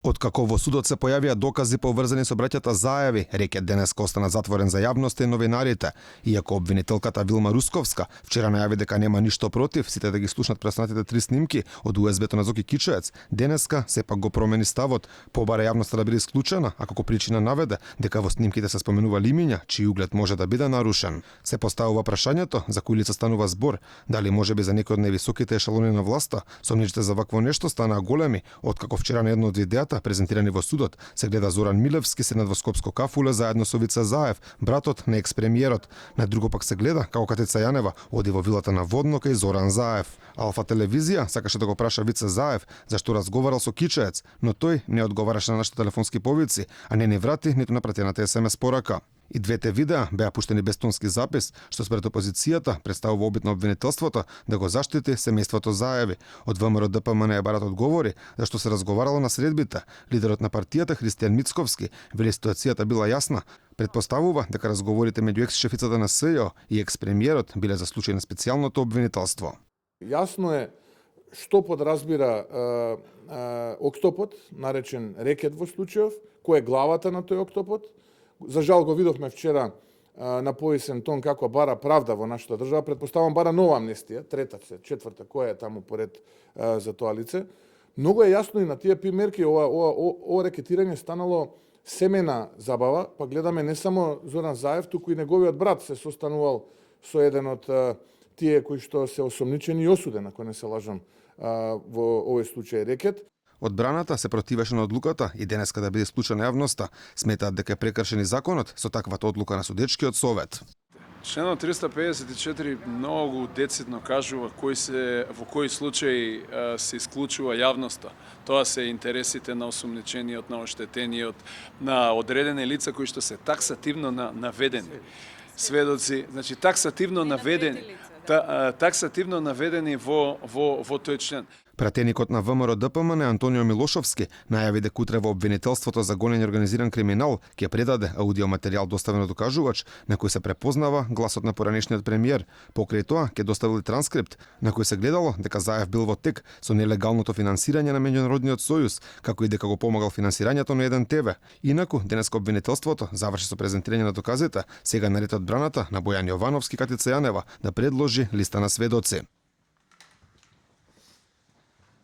Откако во судот се појавија докази поврзани со браќата Заеви, Рекет денеска остана затворен за јавноста и новинарите. Иако обвинителката Вилма Русковска вчера најави дека нема ништо против сите да ги слушнат преснатите 3 снимки од USB-то на Зоки Кичеец, денеска сепак го промени ставот, побара јавноста да биде исклучена, а како причина наведе дека во снимките се споменува лимиња чиј углед може да биде нарушен. Се поставува прашањето за кои лица станува збор, дали можеби за некои од највисоките ешелони на власта. Сомничите за вакво нешто станаа големи, откако вчера на едно од видеата презентирани во судот се гледа Зоран Милевски седнат во скопско кафуле заедно со Вице Заев, братот на екс-премиерот. На друго пак се гледа како Катица Јанева оди во вилата на Водно кај Зоран Заев. Алфа телевизија сакаше да го праша Вице Заев зашто разговарал со Кичеец, но тој не одговараше на нашите телефонски повици, а не ни врати ниту на пратената СМС порака. И двете видеа беа пуштени без тонски запис, што според опозицијата представува обид на обвинителството да го заштити семејството Заеви. Од ВМРО ДПМН ја барат одговори зашто се разговарало на средбите. Лидерот на партијата Христијан Мицковски вели ситуацијата била јасна. Предпоставува дека разговорите меѓу екс-шефицата на СЈО и екс-премиерот биле за случај на специјалното обвинителство. Јасно е што подразбира октопод, наречен Рекет во случајов, кој е главата на тој октопод. За жал го видовме вчера на повисен тон како бара правда во нашата држава. Предпоставам бара нова амнестија, трета, четврта, која е таму поред за тоа лице. Многу е јасно и на тие примерки, ова рекетирање станало семена забава, па гледаме не само Зоран Заев, туку и неговиот брат се состанувал со еден од тие кои што се осомничени и осуден, ако не се лажам, во овој случај Рекет. Одбраната се противеше на одлуката и денеска да биде исклучена јавноста. Сметаат дека е прекршен и законот со таквата одлука на судечкиот совет. Членот 354 многу децидно кажува во кои случаи се исклучува јавноста. Тоа се интересите на осумничениот, на оштетениот, на одредени лица кои што се таксативно наведени. Сведоци, значи таксативно наведени во тој член. Пратеникот на ВМРО ДПМН Антонио Милошовски најави дека утре во обвинителството за гонење организиран криминал ќе предаде аудиоматеријал доставен од докажувач на кој се препознава гласот на поранешниот премиер. Покрај тоа ќе доставил транскрипт на кој се гледало дека Заев бил во тек со нелегалното финансирање на меѓународниот сојуз, како и дека го помагал финансирањето на еден ТВ. Инаку денеска обвинителството заврши со презентирање на доказите. Сега на ред одбраната на Бојан Јовановски Катица Јанева да предложи листа на сведоци.